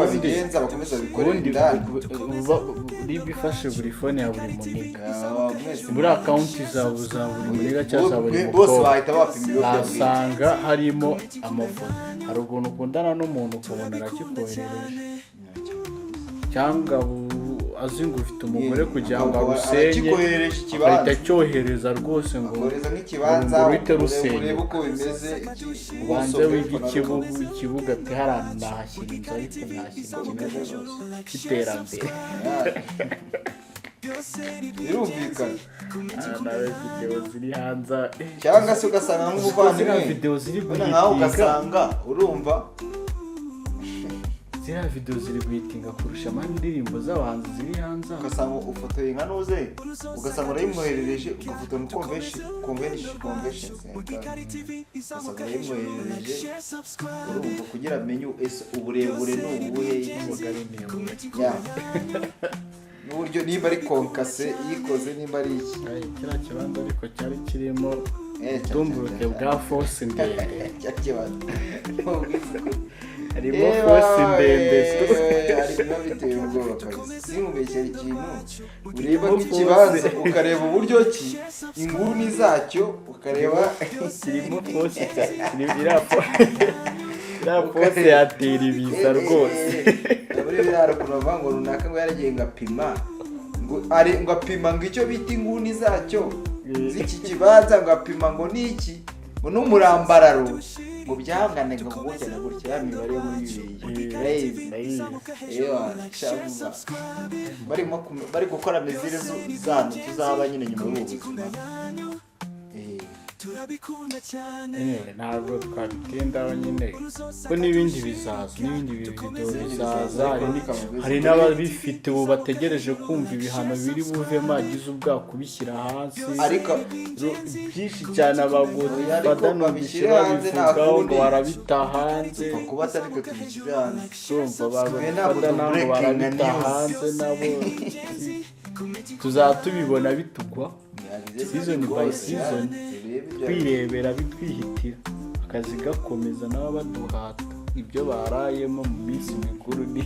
Babigenza, bakomeza babikorere Ubundi indani. RIB ifashe buri phone ya buri muniga, Ah, mwese. Muri account zawe za buri muniga cyangwa za buri Bose mukobwa, bahita bapima ibiyobyabwenge. basanga harimo amafoto. Hari ukuntu ukundana n'umuntu ukabona arakikoherereje, cyangwa azi ngo ufite umugore, kugira ngo Akaba arusenye, arakikoherereje agahita ikibanza. acyohereza rwose ngo Akohereza nk'ikibanza, ngo ruhite urebe rusenyuka. Urebe uko bimeze, Ubanze ubuso wige bw'epfo na ikibuga, ikibuga ati hariya nahashyira inzu, ariko nahashyira ikimeze rwose cy'iterambere. Birumvikana. Aha nawe videwo ziri hanze. Cyangwa se ugasanga nk'umuvandimwe, Ziriya videwo ziri wenda nkawe guhitinga. Ugasanga urumva. Ziriya videwo ziri guhitinga kurusha amandi ndirimbo z'abahanzi ziri hanze aha. Ugasanga ufotoye nka nuze, ugasanga urayimwoherereje, ugafotora mu convention center, ugasanga urayimwoherereje, urumva, kugira amenye ese uburebure ni ubuhe. Ubugari ni ubuhe. Ya, n'uburyo nimba ari konkase yikoze, nimba ari iki. Ay, kiriya kibanza ariko cyari kirimo cyane, ubutumburuke cyane. bwa fosi ndende. Cya kibanza. Harimo fosi ndende. Hari biba biteye ubwoba kabisa, sinkubeshyera. Ikintu ureba Kirimo nk'ikibanza, force. Ukareba uburyo ki inguni zacyo, ukareba. Kirimo fosi cyane, iriya fosi yatera ibiza rwose. Muri biriya ukuntu bavuga ngo runaka ngo yaragiye ngo apima, ngo ari ngo apima ngo icyo bita inguni zacyo z'iki kibanza, ngo apima ngo n'iki, ngo n'umurambararo, ngo byangane ngo gutya na gutya, ya mibare yo muri Bibiliya urayizi? Ndayizi. Ewa, shavuba barimo bari gukora mesure z'ahantu tuzaba nyine nyuma y'ubu buzima. Anyway, ntabwo twabitindaho nyine, ko n'ibindi bizaza, n'ibindi video bizaza. Hari n'ababifite ubu bategereje kumva ibihano biri buvemo, agize ubwako kubishyira hasi. Ariko Byinshi cyane abagozi Oya, ariko fada numvise babishyire hanze, nta babivugaho ngo kundi. barabita hanze. Upfa kuba atari twe tubishyize hanze. Urumva Twe ntabwo bagafata nabo tubreakinga barabita news. hanze nabo, tuzaba tubibona bitugwa season by season, twirebera bitwihitira, akazi gakomeza, nabo baduhata ibyo barayemo mu minsi mikuru ni